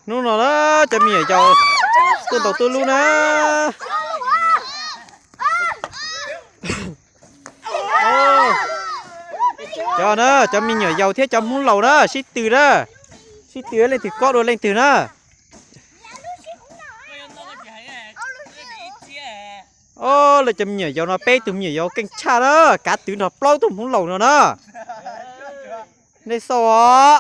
Hnub no na, cov me nyuam yaus tuaj ntaus tuj lub na. Cov na, cov me nyuam yaus thiab cov Hmoob laus na, sib tw na. Sib tw leej twg kob dua leej twg na. Os, lawv cov me nyuam yaus no peb tug me nyuam yaus keej tshaj na, kav twv nrog plaub tug Hmoob laus no na. Nej xauj os.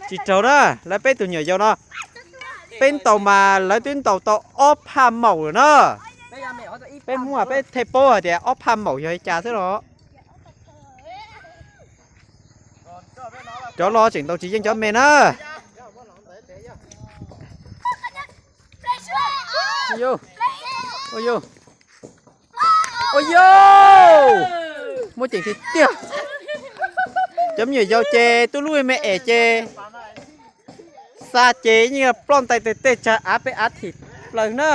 Tsis raug na, lawv peb tug me nyuam yaus no, peb ntaus mas lawv twb ntaus tau ob phaj maum lawm na. Peb Hmoob peb thej paub hais tias ob phaj maum yog li cas xwb los. Cov los tseem ntaus tsis yeej cov me na. Ua yog, muaj ceem tiag tiag. Cov me nyuam yaus ces tuj lub me es ces xa ces yeej ploj ntais tej tsag av peb av thim plaws na.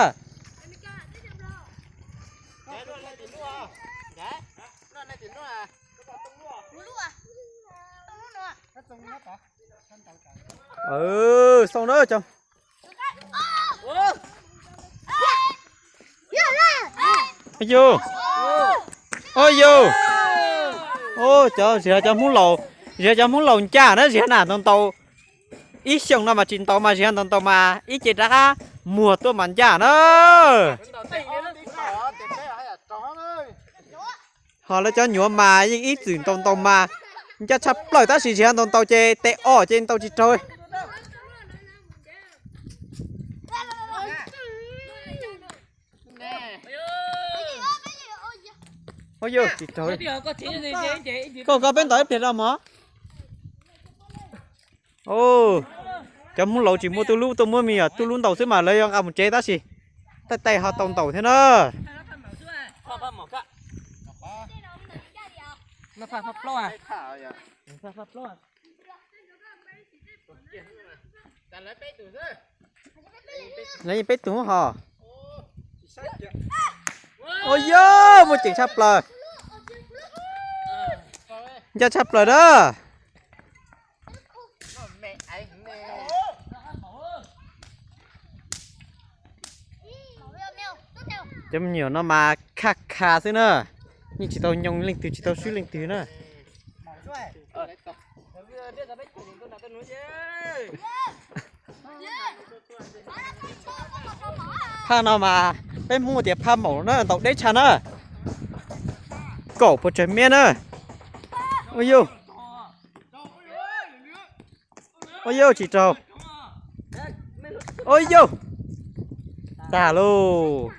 Xauj na. Yog, yog, cov zig cov Hmoob laus, zig cov Hmoob laus ncaj na, zig na ntau ntau. Ib xyoos no mas tsis ntaus mas zig ntau ntau mas ib ce rov qab muag tuaj mas ncaj na. Ho lawv cov nyuam mas yeej ib txwm ntaus ntau mas ncaj tshaj plaws tab sis zig ntau ntau ces tes os ces ntaus tsis raug. Tsis raug. Koj, koj peb ntaus ib pliag rau mog. Cov Hmoob laus tsis muaj tuj lub tuaj muab me nyuam tuj lub ntaus xwb mas lawv yuav nqa mus tsev tab sis taij taij ho tau ntaus thiab na. Lawv yeej peb tug hos. Ua yog, muaj ceem tshaj plaws. Ncaj tshaj plaws na. Cov me nyuam no mas kha kha xwb na, yeej tsis tau nyoo leej twg tsis tau swb leej twg na. Phaj no mas peb Hmoob tias phaj maum na, ntaus deb tshaj na. Kaum puas tsawg mev na. Ua yog, ua yog tsis raug. Ua yog, tag lauj.